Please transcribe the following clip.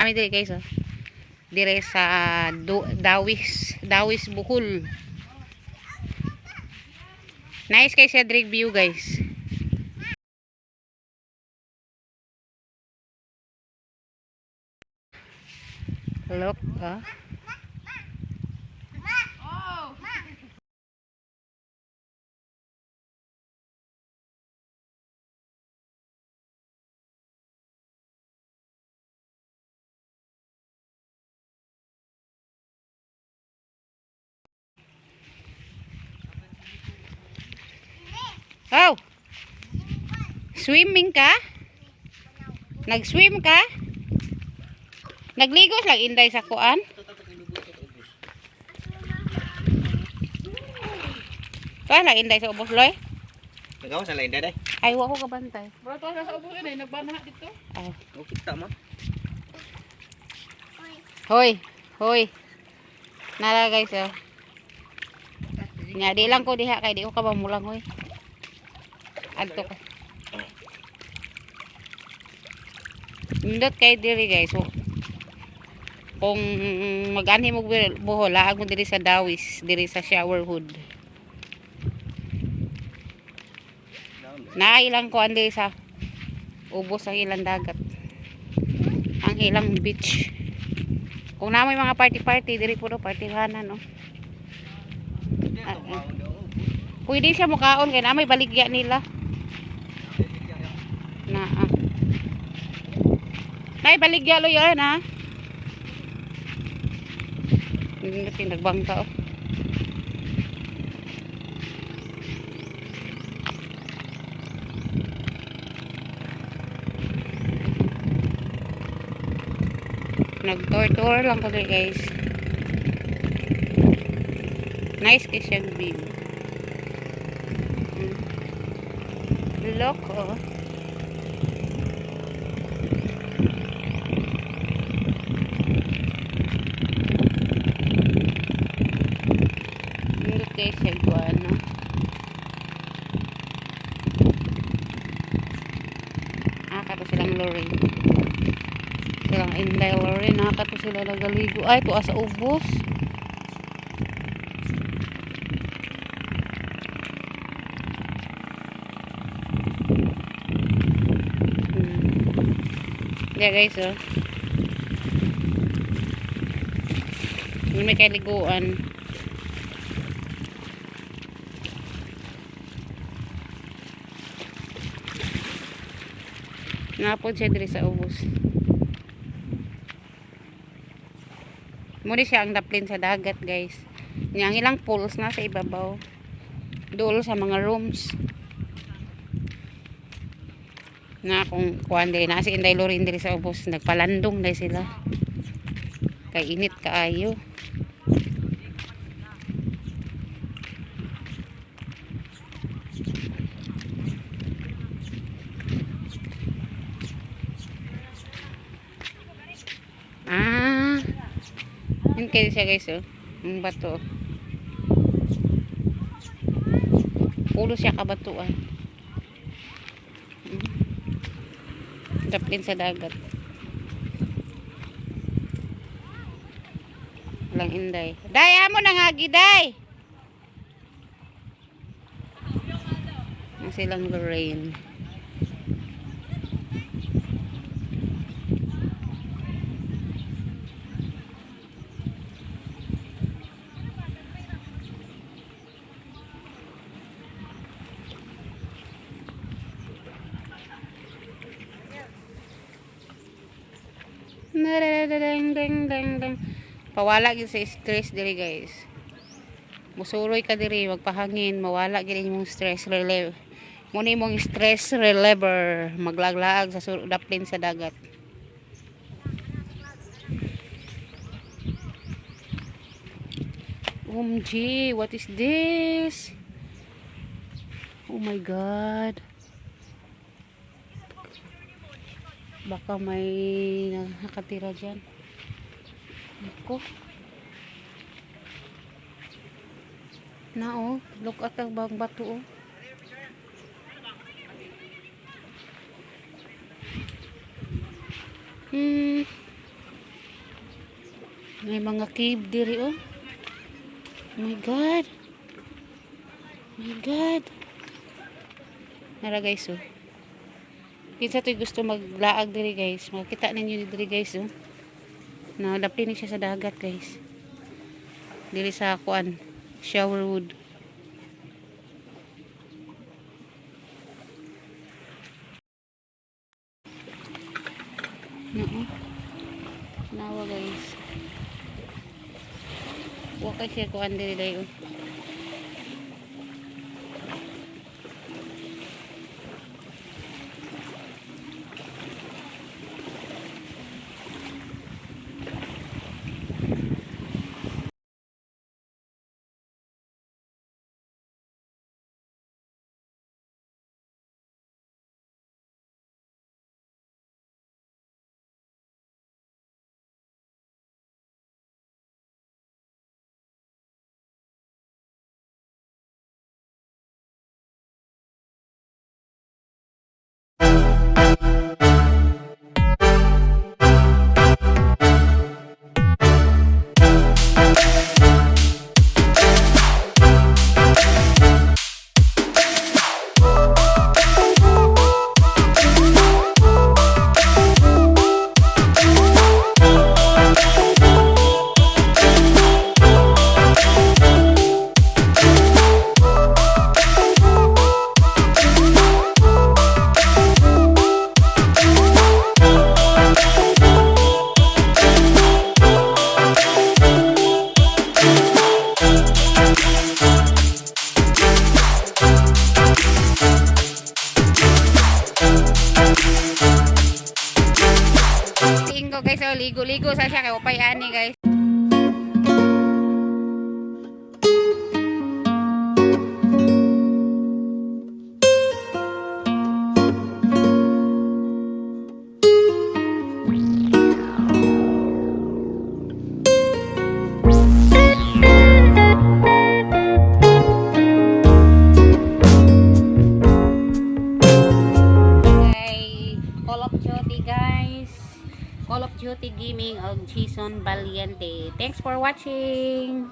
Kami diri, guys, oh. Dire sa Dawis, Dawis, Bohol. Nice kay Cedric view, guys. Look, ah. Oh. Swimming ka? Nag-swim ka? Nagligo lang inday sa kuan? Tuwa lang inday sa ubos, loy? Nagawa sa lain day. Ay, wa ko kabantay. Bro, tuwa sa ubos eh, nagbanaha dito. Ay. Okay ta man. Hoy, hoy. Nara, guys, oh. Nya di lang ko diha kay di ko kabamulang, hoy. Adto ko. Nindot kay diri, guys. Oh. Kung mag-anhi mo Bohol, laag mo diri sa Dawis, diri sa shower hood. Nailang ko diri sa ubos ang ilang dagat. Ang ilang beach. Kung na may mga party-party, diri po do partyhanan, no. Ah, ah. Pwede siya mukaon kay na may baligya nila. Na ah. Nay baligya lo yun ha. Hindi nagbangka, oh. Nag-tour-tour lang ko diri, guys. Nice kay siyang view. Look, oh. Nindot kay siya kuan, no? Ah, kato silang Lorraine. Silang Inday Lorraine. Ah, kato sila nagaligo. Ay, tuwa sa ubos. Yeah, guys, oh. Hindi may kaliguan. Napod siya diri sa ubos. Muni siya ang daplin sa dagat, guys. Nya ang ilang pools na sa ibabaw. Duol sa mga rooms. Na kung kuan diri na si Inday Lorin diri sa ubos, nagpalandong dai sila. Kay init kaayo. Ah. Yun kayo siya, guys, oh. Ang bato. Pulo siya kabatuan. Daplin sa dagat. Walang inday. Day, amo na nga, giday! Ang silang Lorraine. Ding ding ding ding. Pawala gyud sa stress diri, guys. Musuroy ka diri, magpahangin, mawala gyud imong stress relief. Muna imong stress reliever, maglaglaag sa daplin sa dagat. OMG, what is this? Oh my God. Baka may nakatira dyan. Ako. Na oh, look at ang bang bato, oh. May mga cave diri oh. Oh my God. Oh my God. Nara, guys, oh. Kinsa to'y gusto maglaag diri, guys? Makita ninyo diri, guys, oh. Na dapli ni siya sa dagat, guys. Diri sa kuan, Shorewood. No. Nawa, guys. Wa kay siya kuan diri day oh. Tingko, guys, oh, ligo-ligo sa siya kay upay ani, guys. Kay Call of Duty, guys. Call of Duty Gaming og Jason Valiente. Thanks for watching.